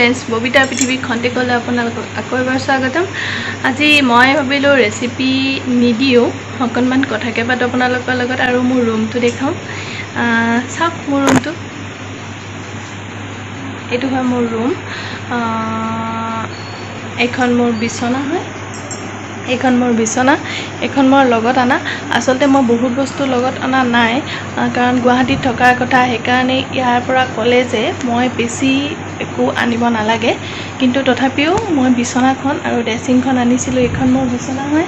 Friends, Babita পৃথিৱী খন্তেকলৈ আপোনালোকক আকৌ এবাৰ স্বাগতম। আজি মই ভাবিলোঁ ৰেচিপি নিদিওঁ, অকণমান কথাকে পাতোঁ আপোনালোকৰ লগত আৰু মোৰ ৰুমটো দেখাওঁ। চাওক মোৰ ৰুমটো, এইটো হয় মোৰ ৰুম। এইখন মোৰ বিচনা হয়, এইখন মোৰ বিচনা, এইখন মই লগত অনা। আচলতে মই বহুত বস্তু লগত অনা নাই, কাৰণ গুৱাহাটীত থকাৰ কথা, সেইকাৰণে ইয়াৰ পৰা ক'লে যে মই বেছি একো আনিব নালাগে। কিন্তু তথাপিও মই বিচনাখন আৰু ড্ৰেছিংখন আনিছিলোঁ। এইখন মোৰ বিচনা হয়,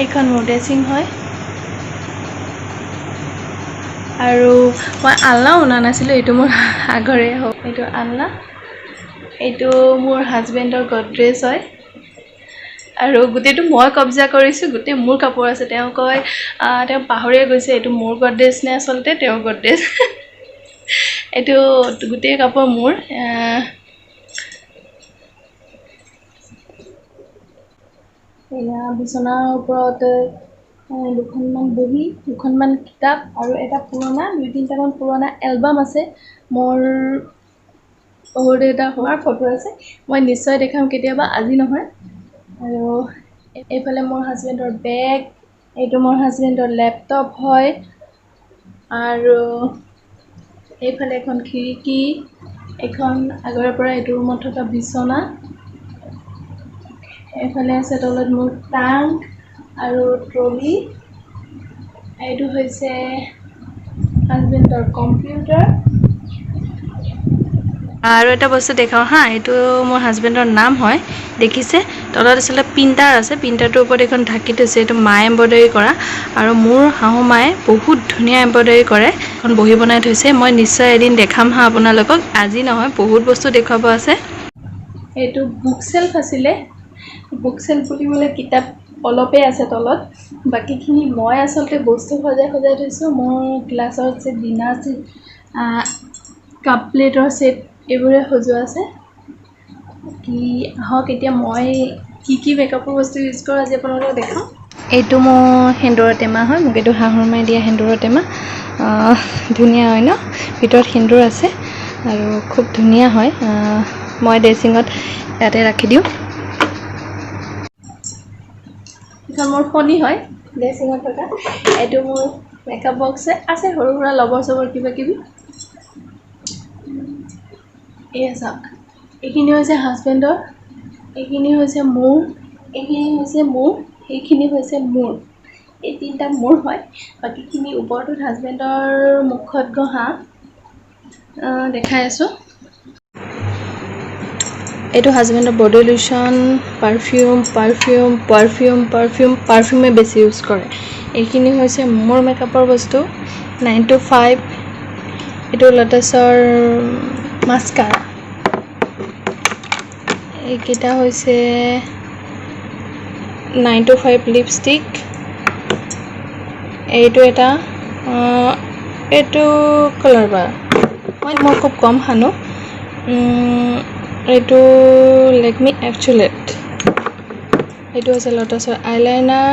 এইখন মোৰ ড্ৰেছিং হয়। আৰু মই আলনাও অনা নাছিলোঁ, এইটো মোৰ আগৰে হওক। এইটো আলনা, এইটো মোৰ হাজবেণ্ডৰ গডৰেজ হয়। আৰু গোটেইটো মই কব্জা কৰিছোঁ, গোটেই মোৰ কাপোৰ আছে। তেওঁ কয়, তেওঁ পাহৰিয়ে গৈছে এইটো মোৰ গডৰেজ নে আচলতে তেওঁৰ গডৰেজ। এইটো গোটেই কাপোৰ মোৰ। এয়া বিচনাৰ ওপৰত দুখনমান বহী, দুখনমান কিতাপ আৰু এটা পুৰণা, দুই তিনিটামান পুৰণা এলবাম আছে। মোৰ শহুৰ দেউতা হোৱাৰ ফটো আছে, মই নিশ্চয় দেখাম কেতিয়াবা, আজি নহয়। আৰু এইফালে মোৰ হাজবেণ্ডৰ বেগ, এইটো মোৰ হাজবেণ্ডৰ লেপটপ হয়। আৰু এইফালে এখন খিৰিকী, এইখন আগৰে পৰা এইটো ৰুমত থকা বিচনা। এইফালে আছে তলত মোৰ ট্ৰাংক আৰু ট্ৰলি। এইটো হৈছে হাজবেণ্ডৰ কম্পিউটাৰ। আৰু এটা বস্তু দেখাওঁ হা, এইটো মোৰ হাজবেণ্ডৰ নাম হয়, দেখিছে তলত আচলতে প্ৰিণ্টাৰ আছে, প্ৰিণ্টাৰটোৰ ওপৰত এইখন ঢাকি থৈছে। এইটো মায়ে এম্ব্ৰইডাৰী কৰা আৰু মোৰ শাহু মায়ে বহুত ধুনীয়া এম্ব্ৰইডাৰী কৰে। এখন বহী বনাই থৈছে, মই নিশ্চয় এদিন দেখাম হা আপোনালোকক, আজি নহয়, বহুত বস্তু দেখুৱাব আছে। এইটো বুক চেল্ফ আছিলে, বুক চেল্ফ বুলিবলৈ কিতাপ অলপেই আছে তলত, বাকীখিনি মই আচলতে বস্তু সজাই সজাই থৈছোঁ। মোৰ গ্লাছৰ ছেট, ডিনাৰ ছেট, কাপ প্লেটৰ ছেট, এইবোৰে সজোৱা আছে। কি আহক এতিয়া মই কি কি মেকআপৰ বস্তু ইউজ কৰোঁ আজি আপোনালোকক দেখাওঁ। এইটো মোৰ সেন্দুৰৰ টেমা হয়, মোক এইটো শাহুৰ মায়ে দিয়া সেন্দুৰৰ টেমা। ধুনীয়া হয় ন, ভিতৰত সেন্দুৰ আছে আৰু খুব ধুনীয়া হয়। মই ড্ৰেছিঙত ইয়াতে ৰাখি দিওঁ। এইখন মোৰ ফণি হয় ড্ৰেছিঙত থকা। এইটো মোৰ মেকআপ বক্স আছে, সৰু সুৰা লবৰ চবৰ কিবা কিবি। এয়া চাওক, এইখিনি হৈছে হাজবেণ্ডৰ, এইখিনি হৈছে মোৰ, এইখিনি হৈছে মোৰ, এইখিনি হৈছে মোৰ, এই তিনিটা মোৰ হয়। বাকীখিনি ওপৰটোত হাজবেণ্ডৰ মুখত ঘঁহা দেখাই আছোঁ। এইটো হাজবেণ্ডৰ body lotion, perfume, perfume, perfume, perfume, পাৰফিউমে বেছি ইউজ কৰে। এইখিনি হৈছে মোৰ মেকআপৰ বস্তু, 9 to 5। এইটো লটাছৰ মাস্কাৰা। এইকেইটা হৈছে 9 to 5 lipstick. এইটো এটা, এইটো কালাৰ বাৰ, মই খুব কম সানো। এইটো লেকমি এপচুলেট। এইটো হৈছে লটাছৰ আইলাইনাৰ।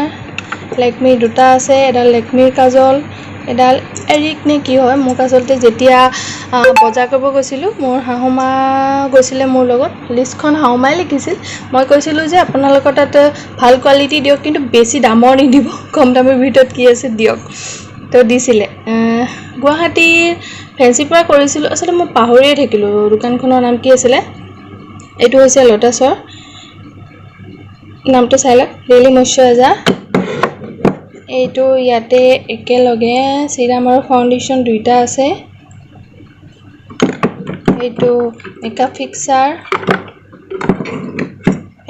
লেকমিৰ দুটা আছে, এডাল লেকমিৰ কাজল, এডাল এৰিক নে কি হয়। মোক আচলতে যেতিয়া বজাৰ কৰিব গৈছিলোঁ, মোৰ শাহু মা গৈছিলে মোৰ লগত, লিষ্টখন শাহু মায়ে লিখিছিল। মই কৈছিলোঁ যে আপোনালোকৰ তাত ভাল কোৱালিটি দিয়ক, কিন্তু বেছি দামৰ নিদিব, কম দামৰ ভিতৰত কি আছে দিয়ক, তো দিছিলে। গুৱাহাটীৰ ফেঞ্চিৰ পৰা কৰিছিলোঁ, আচলতে মই পাহৰিয়ে থাকিলোঁ দোকানখনৰ নাম কি আছিলে। এইটো হৈছে লটাছৰ, নামটো চাই লওক, ডেইলি মইশ্চাৰাইজাৰ। এইটো ইয়াতে একেলগে চিৰাম আৰু ফাউণ্ডেশ্যন দুইটা আছে। এইটো মেকআপ ফিক্সাৰ,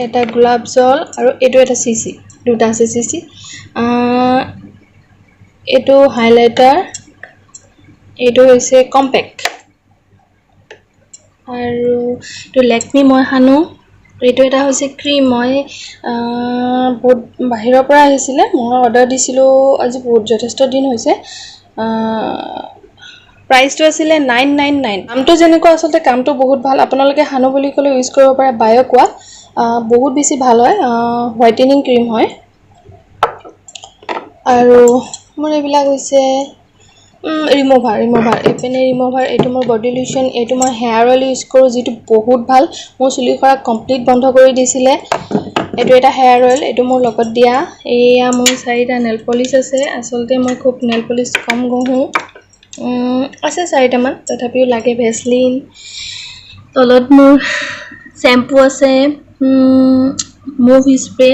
এটা গোলাপ জল আৰু এইটো এটা চি চি, দুটা আছে চি চি। এইটো হাইলাইটাৰ, এইটো হৈছে কম্পেক্ট। আৰু এইটো লেকমি মই সানো। এইটো এটা হৈছে ক্ৰীম, মই বহুত বাহিৰৰ পৰা আহিছিলে, মই অৰ্ডাৰ দিছিলোঁ আজি বহুত যথেষ্ট দিন হৈছে। প্ৰাইচটো আছিলে 999। দামটো যেনেকুৱা, আচলতে কামটো বহুত ভাল। আপোনালোকে সানো বুলি ক'লে ইউজ কৰিব পাৰে। বায়'কোৱা বহুত বেছি ভাল হয়, হোৱাইটেনিং ক্ৰীম হয়। আৰু মোৰ এইবিলাক হৈছে ৰিম'ভাৰ ৰিম'ভাৰ এইপিনে ৰিম'ভাৰ। এইটো মোৰ বডি লোশ্যন। এইটো মই হেয়াৰ অইল ইউজ কৰোঁ, যিটো বহুত ভাল, মোৰ চুলি সৰা কমপ্লিট বন্ধ কৰি দিছিলে। এইটো এটা হেয়াৰ অইল, এইটো মোৰ লগত দিয়া। এয়া মোৰ চাৰিটা নেল পলিচ আছে। আচলতে মই খুব নেল পলিচ কম ঘঁহোঁ, আছে চাৰিটামান, তথাপিও লাগে। ভেচলিন। তলত মোৰ শ্বেম্পু আছে, মুভ স্প্ৰে,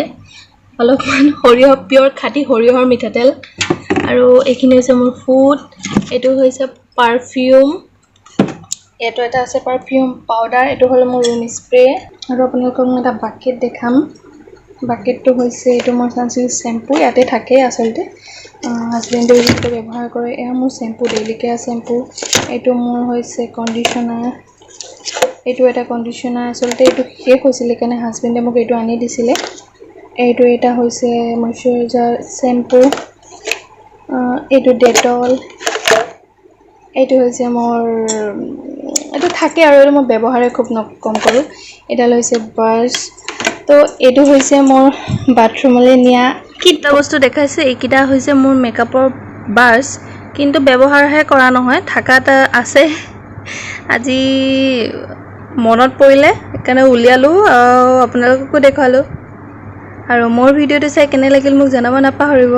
অলপমান সৰিয়হ, পিয়'ৰ খাটি সৰিয়হৰ মিঠাতেল আৰু এইখিনি হৈছে মোৰ ফুড। এইটো হৈছে পাৰফিউম, ইয়াতো এটা আছে পাৰফিউম পাউডাৰ। এইটো হ'ল মোৰ ৰুম স্প্ৰে। আৰু আপোনালোকক মই এটা বাকেট দেখাম। বাকেটটো হৈছে এইটো মোৰ চানচিল্ক শ্বেম্পু ইয়াতে থাকে। আচলতে হাজবেণ্ডেও যিহেতু ব্যৱহাৰ কৰে। এয়া মোৰ শ্বেম্পু, ডেইলি কেয়াৰ শ্বেম্পু। এইটো মোৰ হৈছে কণ্ডিশ্যনাৰ। এইটো এটা কণ্ডিশ্যনাৰ। আচলতে এইটো শেষ হৈছিলে সেইকাৰণে হাজবেণ্ডে মোক এইটো আনি দিছিলে। এইটো এটা হৈছে মইশ্চাৰাইজাৰ শ্বেম্পু। এইটো ডেটল। এইটো হৈছে মোৰ, এইটো থাকে আৰু এইটো মই ব্যৱহাৰে খুব কম কৰোঁ। এডাল হৈছে ব্ৰাছ। তো এইটো হৈছে মোৰ বাথৰুমলৈ নিয়া কেইটা বস্তু দেখাইছে। এইকেইটা হৈছে মোৰ মেকআপৰ ব্ৰাছ, কিন্তু ব্যৱহাৰহে কৰা নহয়, থাকাত আছে। আজি মনত পৰিলে, সেইকাৰণে উলিয়ালোঁ আৰু আপোনালোককো দেখুৱালোঁ। আৰু মোৰ ভিডিঅ'টো চাই কেনে লাগিল মোক জনাব নাপাহৰিব।